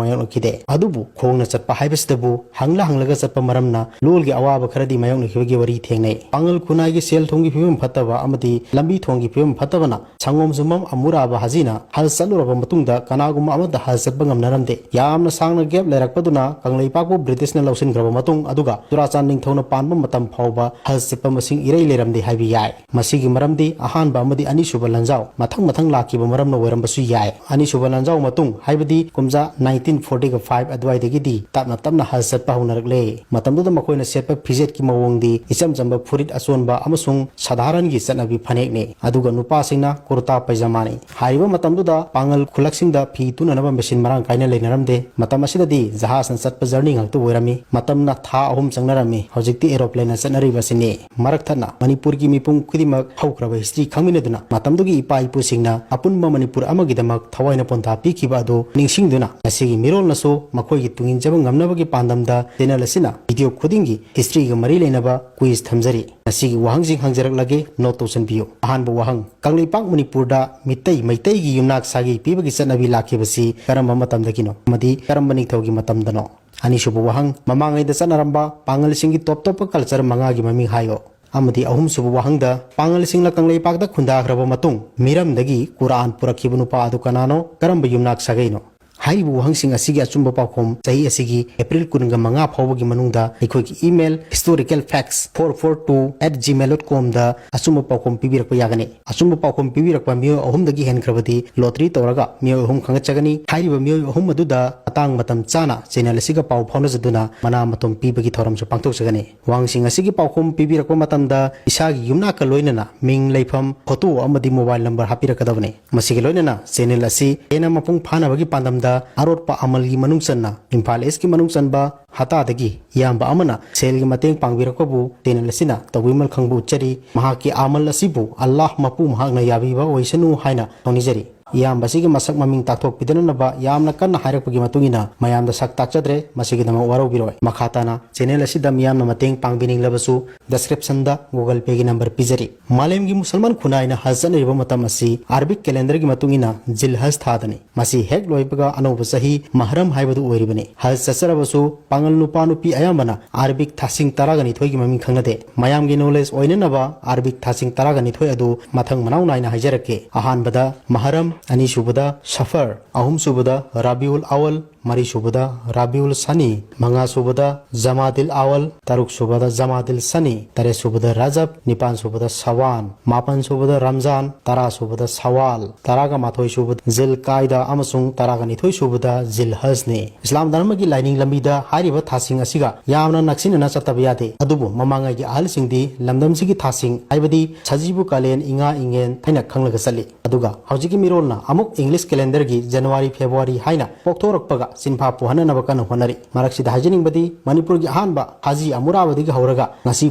ꯃꯥꯌꯣꯛꯅꯈꯤꯗꯦ꯫ ꯑꯗꯨꯕꯨ ꯈꯣꯡꯅ ꯆꯠꯄ ꯍꯥꯏꯕꯁꯤꯗꯕꯨ ꯍꯪꯂ ꯍꯪꯂꯒ ꯆꯠꯄ ꯃꯔꯝꯅ ꯂꯣꯜꯒꯤ ꯑꯋꯥꯕ ꯈꯔꯗꯤ ꯃꯥꯌꯣꯛꯅꯈꯤꯕꯒꯤ ꯋꯥꯔꯤ ꯊꯦꯡꯅꯩ꯫ ꯄꯥꯡꯒꯜ ꯈꯨꯟꯅꯥꯏꯒꯤ ꯁꯦꯜ ꯊꯨꯝꯒꯤ ꯐꯤꯕꯝ ꯐꯠꯇꯕ ꯑꯃꯗꯤ ꯂꯝꯕꯤ ꯊꯣꯡꯒꯤ ꯐꯤꯕꯝ ꯐꯠꯇꯕꯅ ꯁꯪꯒꯣꯝ ꯁꯨꯝꯕꯝ ꯑꯃꯨꯔꯥꯕ ꯍꯥꯖꯤꯅ ꯍꯖ ꯆꯠꯂꯨꯔꯕ ꯃꯇꯨꯡ ꯃꯇꯨꯡꯗ ꯀꯅꯥꯒꯨꯝꯕ ꯑꯃꯠꯇ ꯍꯖ ꯆꯠꯄ ꯉꯝꯅꯔꯝꯗꯦ꯫ ꯌꯥꯝꯅ ꯁꯥꯡꯅ gap ꯂꯩꯔꯛꯄꯗꯨꯅ ꯀꯪꯂꯩꯄꯥꯛꯄꯨ ꯕ꯭ꯔꯤꯇꯤꯁꯅ ꯂꯧꯁꯤꯟꯈ꯭ꯔꯕ ꯃꯇꯨꯡ, ꯑꯗꯨꯒ ꯆꯨꯔꯥꯆꯥꯟ ꯅꯤꯡꯊꯧꯅ ꯄꯥꯟꯕ ꯃꯇꯝ ꯐꯥꯎꯕ ꯍꯖ ꯆꯠꯄ ꯃꯁꯤꯡ ꯏꯔꯩ ꯂꯩꯔꯝꯗꯦ ꯍꯥꯏꯕ ꯌꯥꯏ꯫ ꯃꯁꯤꯒꯤ ꯃꯔꯝꯗꯤ ꯑꯍꯥꯟꯕ ꯑꯃꯗꯤ ꯑꯅꯤꯁꯨꯕ ꯂꯥꯟꯖꯥꯎ ꯃꯊꯪ ꯃꯊꯪ ꯂꯥꯛꯈꯤꯕ ꯃꯔꯝꯅ ꯑꯣꯏꯔꯝꯕꯁꯨ ꯌꯥꯏ꯫ ꯑꯅꯤꯁꯨꯕ ꯂꯥꯟꯖꯥꯎ ꯃꯇꯨꯡ, ꯍꯥꯏꯕꯗꯤ ꯀꯨꯝꯖꯥ nineteen forty-five ꯑꯗꯨꯋꯥꯏꯗꯒꯤꯗꯤ ꯇꯞꯅ ꯇꯞꯅ ꯍꯖ ꯆꯠꯄ ꯍꯧꯅꯔꯛꯂꯦ꯫ ꯃꯇꯝꯗꯨꯗ ꯃꯈꯣꯏꯅ ꯁꯦꯠꯄ ꯐꯤꯖꯦꯠꯀꯤ ꯃꯑꯣꯡꯗꯤ ꯏꯆꯝ ꯆꯝꯕ ꯐꯨꯔꯤꯠ ꯑꯆꯣꯟꯕ ꯑꯃꯁꯨꯡ ꯁꯥꯙꯥꯔꯟꯒꯤ ꯆꯠꯅꯕꯤ ꯐꯅꯦꯛꯅꯤ, ꯑꯗꯨꯒ ꯅꯨꯄꯥꯁꯤꯡꯅ ꯀꯨꯔꯇꯥ ꯄꯩꯖꯃꯥꯅꯤ꯫ ꯍꯥꯏꯔꯤꯕ ꯃꯇꯝꯗꯨꯗ ꯄꯥꯉꯜ ꯈꯨꯜꯂꯛꯁꯤꯡꯗ ꯐꯤ ꯇꯨꯅꯅꯕ ꯃꯦꯆꯤꯟ ꯃꯔꯥꯡ ꯀꯥꯏꯅ ꯂꯩꯅꯔꯝꯗꯦ꯫ ꯃꯇꯝ ꯑꯁꯤꯗꯗꯤ ꯖꯍꯥꯖꯅ ꯆꯠꯄ journey ꯉꯥꯛꯇ ꯑꯣꯏꯔꯝꯃꯤ꯫ ꯃꯇꯝꯅ ꯊꯥ ꯑꯍꯨꯝ ꯆꯪꯅꯔꯝꯃꯤ꯫ ꯍꯧꯖꯤꯛꯇꯤ aeroplaneꯅ ꯆꯠꯅꯔꯤꯕꯁꯤꯅꯤ꯫ ꯃꯔꯛ ꯊꯠꯅ ꯃꯅꯤꯄꯨꯔꯒꯤ ꯃꯤꯄꯨꯝ ꯈꯨꯗꯤꯡꯃꯛ ꯍꯧꯈ꯭ꯔꯕ history ꯈꯪꯃꯤꯟꯅꯗꯨꯅ ꯃꯇꯝꯗꯨꯒꯤ ꯏꯄꯥ ꯏꯄꯨꯁꯤꯡꯅ ꯑꯄꯨꯟꯕ ꯃꯅꯤꯄꯨꯔ ꯑꯃꯒꯤꯗꯃꯛ ꯊꯋꯥꯏꯅ ꯄꯣꯟꯊꯥ ꯄꯤꯈꯤꯕ ꯑꯗꯨ ꯅꯤꯡꯁꯤꯡꯗꯨꯅ ꯉꯁꯤꯒꯤ ꯃꯤꯔꯣꯜꯅꯁꯨ ꯃꯈꯣꯏꯒꯤ ꯇꯨꯡꯏꯟꯖꯕ ꯉꯝꯅꯕꯒꯤ ꯄꯥꯟꯗꯝꯗ channel ꯑꯁꯤꯅ video ꯈꯨꯗꯤꯡꯒꯤ historyꯒ ꯃꯔꯤ ꯂꯩꯅꯕ quiz ꯊꯝꯖꯔꯤ꯫ ꯉꯁꯤꯒꯤ ꯋꯥꯍꯪꯁꯤꯡ ꯍꯪꯖꯔꯛꯂꯒꯦ, note ꯇꯧꯁꯤꯟꯕꯤꯌꯨ꯫ ꯑꯍꯥꯟꯕ ꯋꯥꯍꯪ, ꯀꯪꯂꯩꯄꯥꯛ ꯃꯅꯤꯄꯨꯔꯗ ꯃꯤꯇꯩ, ꯃꯩꯇꯩꯒꯤ ꯌꯨꯝꯅꯥꯛ ꯁꯥꯒꯩ ꯄꯤꯕꯒꯤ ꯆꯠꯅꯕꯤ ꯂꯥꯛꯈꯤꯕꯁꯤ ꯀꯔꯝꯕ ꯃꯇꯝꯗꯒꯤꯅꯣ ꯑꯃꯗꯤ ꯀꯔꯝꯕ ꯅꯤꯡꯊꯧꯒꯤ ꯃꯇꯝꯗꯅꯣ? ꯑꯅꯤꯁꯨꯕ ꯋꯥꯍꯪ, ꯃꯃꯥꯡꯉꯩꯗ ꯆꯠꯅꯔꯝꯕ ꯄꯥꯉꯜꯁꯤꯡꯒꯤ top ꯇꯣꯞꯄ culture ꯃꯉꯥꯒꯤ ꯃꯃꯤꯡ ꯍꯥꯏꯌꯨ꯫ ꯑꯃꯗꯤ ꯑꯍꯨꯝꯁꯨꯕ ꯋꯥꯍꯪꯗ, ꯄꯥꯉꯜꯁꯤꯡꯅ ꯀꯪꯂꯩꯄꯥꯛꯇ ꯈꯨꯟꯗꯥꯈ꯭ꯔꯕ ꯃꯇꯨꯡ ꯃꯤꯔꯝꯗꯒꯤ ꯀꯨꯔꯥꯟ ꯄꯨꯔꯛꯈꯤꯕ ꯅꯨꯄꯥ ꯑꯗꯨ ꯀꯅꯥꯅꯣ? ꯀꯔꯝꯕ ꯌꯨꯝꯅꯥꯛ ꯁꯥꯒꯩꯅꯣ? ꯍꯥꯏꯔꯤꯕ ꯋꯥꯍꯪꯁꯤꯡ ꯑꯁꯤꯒꯤ ꯑꯆꯨꯝꯕ ꯄꯥꯎꯈꯨꯝ ꯆꯍꯤ ꯑꯁꯤꯒꯤ April ꯀꯨꯟꯒ ꯃꯉꯥ ꯐꯥꯎꯕꯒꯤ ꯃꯅꯨꯡꯗ ꯑꯩꯈꯣꯏꯒꯤ email historical facts four four two at gmail dot comꯗ ꯑꯆꯨꯝꯕ ꯄꯥꯎꯈꯨꯝ ꯄꯤꯕꯤꯔꯛꯄ ꯌꯥꯒꯅꯤ꯫ ꯑꯆꯨꯝꯕ ꯄꯥꯎꯈꯨꯝ ꯄꯤꯕꯤꯔꯛꯄ ꯃꯤꯑꯣꯏ ꯑꯍꯨꯝꯗꯒꯤ ꯍꯦꯟꯈ꯭ꯔꯕꯗꯤ lottery ꯇꯧꯔꯒ ꯃꯤꯑꯣꯏ ꯑꯍꯨꯝ ꯈꯟꯒꯠꯆꯒꯅꯤ꯫ ꯍꯥꯏꯔꯤꯕ ꯃꯤꯑꯣꯏ ꯑꯍꯨꯝ ꯑꯗꯨꯗ ꯃꯇꯥꯡ ꯃꯇꯝ ꯆꯥꯅ channel ꯑꯁꯤꯒ ꯄꯥꯎ ꯐꯥꯎꯅꯖꯗꯨꯅ ꯃꯅꯥ ꯃꯊꯨꯝ ꯄꯤꯕꯒꯤ ꯊꯧꯔꯝꯁꯨ ꯄꯥꯡꯊꯣꯛꯆꯒꯅꯤ꯫ ꯋꯥꯍꯪꯁꯤꯡ ꯑꯁꯤꯒꯤ ꯄꯥꯎꯈꯨꯝ ꯄꯤꯕꯤꯔꯛꯄ ꯃꯇꯝꯗ ꯏꯁꯥꯒꯤ ꯌꯨꯝꯅꯥꯛꯀ ꯂꯣꯏꯅꯅ ꯃꯤꯡ, ꯂꯩꯐꯝ, photo ꯑꯃꯗꯤ mobile number ꯍꯥꯞꯄꯤꯔꯛꯀꯗꯕꯅꯤ꯫ ꯃꯁꯤꯒ ꯂꯣꯏꯅꯅ channel ꯑꯁꯤ ꯍꯦꯟꯅ ꯃꯄꯨꯡ ꯐꯥꯅꯕꯒꯤ ꯄꯥꯟꯗꯝꯗ ꯑꯔꯣꯠꯄ ꯑꯃꯜꯒꯤ ꯃꯅꯨꯡ ꯆꯟꯅ ꯏꯝꯐꯥꯜ Eastꯀꯤ ꯃꯅꯨꯡ ꯆꯟꯕ ꯍꯇꯥꯗꯒꯤ ꯏꯌꯥꯝꯕ ꯑꯃꯅ ꯁꯦꯜꯒꯤ ꯃꯇꯦꯡ ꯄꯥꯡꯕꯤꯔꯛꯄꯕꯨ channel ꯑꯁꯤꯅ ꯇꯧꯕꯤꯃꯜ ꯈꯪꯕ ꯎꯠꯆꯔꯤ꯫ ꯃꯍꯥꯛꯀꯤ ꯑꯃꯜ ꯑꯁꯤꯕꯨ ꯑꯜꯂꯥꯍ ꯃꯄꯨ ꯃꯍꯥꯛꯅ ꯌꯥꯕꯤꯕ ꯑꯣꯏꯁꯅꯨ ꯍꯥꯏꯅ ꯊꯧꯅꯤꯖꯔꯤ꯫ ꯏꯌꯥꯝꯕ ꯑꯁꯤꯒꯤ ꯃꯁꯛ ꯃꯃꯤꯡ ꯇꯥꯛꯊꯣꯛꯄꯤꯗꯅꯅꯕ ꯌꯥꯝꯅ ꯀꯟꯅ ꯍꯥꯏꯔꯛꯄꯒꯤ ꯃꯇꯨꯡ ꯏꯟꯅ ꯃꯌꯥꯝꯗ ꯁꯛ ꯇꯥꯛꯆꯗ꯭ꯔꯦ, ꯃꯁꯤꯒꯤꯗꯃꯛ ꯋꯥꯔꯧꯕꯤꯔꯣꯏ꯫ ꯃꯈꯥ ꯇꯥꯅ channel ꯑꯁꯤꯗ ꯃꯤꯌꯥꯝꯅ ꯃꯇꯦꯡ ꯄꯥꯡꯕꯤꯅꯤꯡꯂꯕꯁꯨ descriptionꯗ Google Payꯒꯤ number ꯄꯤꯖꯔꯤ꯫ ꯃꯥꯂꯦꯝꯒꯤ ꯃꯨꯁꯜꯃꯥꯟ ꯈꯨꯟꯅꯥꯏꯅ ꯍꯖ ꯆꯠꯅꯔꯤꯕ ꯃꯇꯝ ꯑꯁꯤ Arabic calendarꯒꯤ ꯃꯇꯨꯡ ꯏꯟꯅ ꯖꯤꯜ ꯍꯖ ꯊꯥꯗꯅꯤ꯫ ꯃꯁꯤ ꯍꯦꯛ ꯂꯣꯏꯕꯒ ꯑꯅꯧꯕ ꯆꯍꯤ ꯃꯍꯔꯝ ꯍꯥꯏꯕꯗꯨ ꯑꯣꯏꯔꯤꯕꯅꯤ꯫ ꯍꯖ ꯆꯠꯆꯔꯕꯁꯨ ꯄꯥꯉꯜ ꯅꯨꯄꯥ ꯅꯨꯄꯤ ꯑꯌꯥꯝꯕꯅ Arabic ꯊꯥꯁꯤꯡ ꯇꯔꯥꯒ ꯅꯤꯊꯣꯏꯒꯤ ꯃꯃꯤꯡ ꯈꯪꯅꯗꯦ꯫ ꯃꯌꯥꯝꯒꯤ knowledge ꯑꯣꯏꯅꯅꯕ Arabic ꯊꯥꯁꯤꯡ ꯇꯔꯥꯒ ꯅꯤꯊꯣꯏ ꯑꯗꯨ ꯃꯊꯪ ꯃꯅꯥꯎ ꯅꯥꯏꯅ ꯍꯥꯏꯖꯔꯛꯀꯦ꯫ ꯑꯍꯥꯟꯕꯗ ꯃꯍꯔꯝ, ꯑꯅꯤꯁꯨꯕꯗ ꯁꯐꯔ, ꯑꯍꯨꯝꯁꯨꯕꯗ ꯔꯥꯕꯤꯎꯜ ꯑꯋꯜ, ꯃꯔꯤꯁꯨꯕꯗ ꯔꯥꯕꯤꯎꯜ ꯁꯅꯤ, ꯃꯉꯥꯁꯨꯕꯗ ꯖꯃꯥꯗꯤꯜ ꯑꯋꯜ, ꯇꯔꯨꯛꯁꯨꯕꯗ ꯖꯃꯥꯗꯤꯜ ꯁꯅꯤ, ꯇꯔꯦꯠꯁꯨꯕꯗ ꯔꯖꯕ, ꯅꯤꯄꯥꯟꯁꯨꯕꯗ ꯁꯋꯥꯟ, ꯃꯥꯄꯟꯁꯨꯕꯗ ꯔꯝꯖꯥꯟ, ꯇꯔꯥꯁꯨꯕꯗ ꯁꯋꯥꯜ, ꯇꯔꯥꯒ ꯃꯥꯊꯣꯏꯁꯨꯕꯗ ꯖꯤꯜ ꯀꯥꯏꯗꯥ ꯑꯃꯁꯨꯡ ꯇꯔꯥꯒ ꯅꯤꯊꯣꯏꯁꯨꯕꯗ ꯖꯤꯜ ꯍꯖꯅꯤ꯫ ꯏꯁꯂꯥꯝ ꯙꯔꯃꯒꯤ ꯂꯥꯏꯅꯤꯡ ꯂꯝꯕꯤꯗ ꯍꯥꯏꯔꯤꯕ ꯊꯥꯁꯤꯡ ꯑꯁꯤꯒ ꯌꯥꯝꯅ ꯅꯛꯁꯤꯟꯅꯅ ꯆꯠꯇꯕ ꯌꯥꯗꯦ꯫ ꯑꯗꯨꯕꯨ ꯃꯃꯥꯡꯉꯩꯒꯤ ꯑꯍꯜꯁꯤꯡꯗꯤ ꯂꯝꯗꯝꯁꯤꯒꯤ ꯊꯥꯁꯤꯡ, ꯍꯥꯏꯕꯗꯤ ꯁꯖꯤꯕꯨ ꯀꯥꯂꯦꯟ, ꯏꯉꯥ ꯏꯉꯦꯟ ꯍꯥꯏꯅ ꯈꯪꯂꯒ ꯆꯠꯂꯤ꯫ ꯑꯗꯨꯒ ꯍꯧꯖꯤꯛꯀꯤ ꯃꯤꯔꯣꯜꯅ ꯑꯃꯨꯛ ꯏꯪꯂꯤꯁ ꯀꯦꯂꯦꯟꯗꯔꯒꯤ ꯖꯅꯋꯥꯔꯤ, ꯐꯦꯕ꯭ꯔꯨꯋꯥꯔꯤ ꯍꯥꯏꯅ ꯄꯣꯛꯊꯣꯔꯛꯄꯒ ꯆꯤꯟꯐꯥ ꯄꯨꯍꯟꯅꯅꯕ ꯀꯟꯅ ꯍꯣꯠꯅꯔꯤ꯫ ꯃꯔꯛꯁꯤꯗ ꯍꯥꯏꯖꯅꯤꯡꯕꯗꯤ, ꯃꯅꯤꯄꯨꯔꯒꯤ ꯑꯍꯥꯟꯕ ꯍꯥꯖꯤ ꯑꯃꯨꯔꯥꯕꯗꯒꯤ ꯍꯧꯔꯒ ꯉꯁꯤ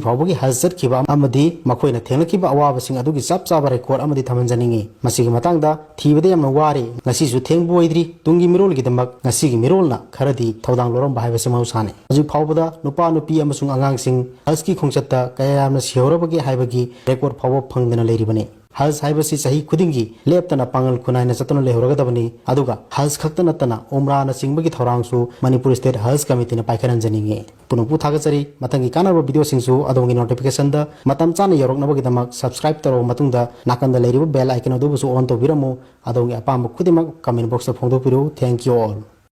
ꯐꯥꯎꯕꯒꯤ ꯍꯖ ꯆꯠꯈꯤꯕ ꯑꯃꯗꯤ ꯃꯈꯣꯏꯅ ꯊꯦꯡꯅꯈꯤꯕ ꯑꯋꯥꯕꯁꯤꯡ ꯑꯗꯨꯒꯤ ꯆꯞ ꯆꯥꯕ ꯔꯦꯀꯣꯔꯗ ꯑꯃꯗꯤ ꯊꯝꯍꯟꯖꯅꯤꯡꯏ꯫ ꯃꯁꯤꯒꯤ ꯃꯇꯥꯡꯗ ꯊꯤꯕꯗ ꯌꯥꯝꯅ ꯋꯥꯔꯦ, ꯉꯁꯤꯁꯨ ꯊꯦꯡꯕ ꯑꯣꯏꯗ꯭ꯔꯤ꯫ ꯇꯨꯡꯒꯤ ꯃꯤꯔꯣꯜꯒꯤꯗꯃꯛ ꯉꯁꯤꯒꯤ ꯃꯤꯔꯣꯜꯅ ꯈꯔꯗꯤ ꯊꯧꯗꯥꯡ ꯂꯧꯔꯝꯕ ꯍꯥꯏꯕꯁꯤ ꯃꯍꯧꯁꯥꯅꯤ꯫ ꯍꯧꯖꯤꯛ ꯐꯥꯎꯕꯗ ꯅꯨꯄꯥ, ꯅꯨꯄꯤ ꯑꯃꯁꯨꯡ ꯑꯉꯥꯡꯁꯤꯡ ꯍꯖꯀꯤ ꯈꯣꯡꯆꯠꯇ ꯀꯌꯥ ꯌꯥꯝꯅ ꯁꯤꯍꯧꯔꯕꯒꯦ ꯍꯥꯏꯕꯒꯤ ꯔꯦꯀꯣꯔꯗ ꯐꯥꯎꯕ ꯐꯪꯗꯅ ꯂꯩꯔꯤꯕꯅꯤ꯫ ꯍꯖ ꯍꯥꯏꯕꯁꯤ ꯆꯍꯤ ꯈꯨꯗꯤꯡꯒꯤ ꯂꯦꯞꯇꯅ ꯄꯥꯡꯒꯜ ꯈꯨꯅꯥꯏꯅ ꯆꯠꯇꯨꯅ ꯂꯩꯍꯧꯔꯒꯗꯕꯅꯤ꯫ ꯑꯗꯨꯒ ꯍꯖ ꯈꯛꯇ ꯅꯠꯇꯅ ꯎꯝꯔꯥꯅꯆꯤꯡꯕꯒꯤ ꯊꯧꯔꯥꯡꯁꯨ ꯃꯅꯤꯄꯨꯔ ꯁ꯭ꯇꯦꯠ ꯍꯖ ꯀꯃꯤꯇꯤꯅ ꯄꯥꯏꯈꯠꯍꯟꯖꯅꯤꯡꯏ꯫ ꯄꯨꯝꯅꯃꯛꯄꯨ ꯊꯥꯒꯠꯆꯔꯤ꯫ ꯃꯊꯪꯒꯤ ꯀꯥꯟꯅꯕ ꯚꯤꯗꯤꯑꯣꯁꯤꯡꯁꯨ ꯑꯗꯣꯝꯒꯤ ꯅꯣꯇꯤꯐꯤꯀꯦꯁꯟꯗ ꯃꯇꯝ ꯆꯥꯅ ꯌꯧꯔꯛꯅꯕꯒꯤꯗꯃꯛ ꯁꯕꯁꯀ꯭ꯔꯥꯏꯕ ꯇꯧꯔꯕ ꯃꯇꯨꯡꯗ ꯅꯥꯀꯟꯗ ꯂꯩꯔꯤꯕ ꯕꯦꯜ ꯑꯥꯏꯀꯟ ꯑꯗꯨꯕꯨꯁꯨ ꯑꯣꯟ ꯇꯧꯕꯤꯔꯝꯃꯨ꯫ ꯑꯗꯣꯝꯒꯤ ꯑꯄꯥꯝꯕ ꯈꯨꯗꯤꯡꯃꯛ ꯀꯃꯦꯟ ꯕꯣꯛꯁꯇ ꯐꯣꯡꯗꯣꯛꯄꯤꯔꯛꯎ꯫ Thank you all.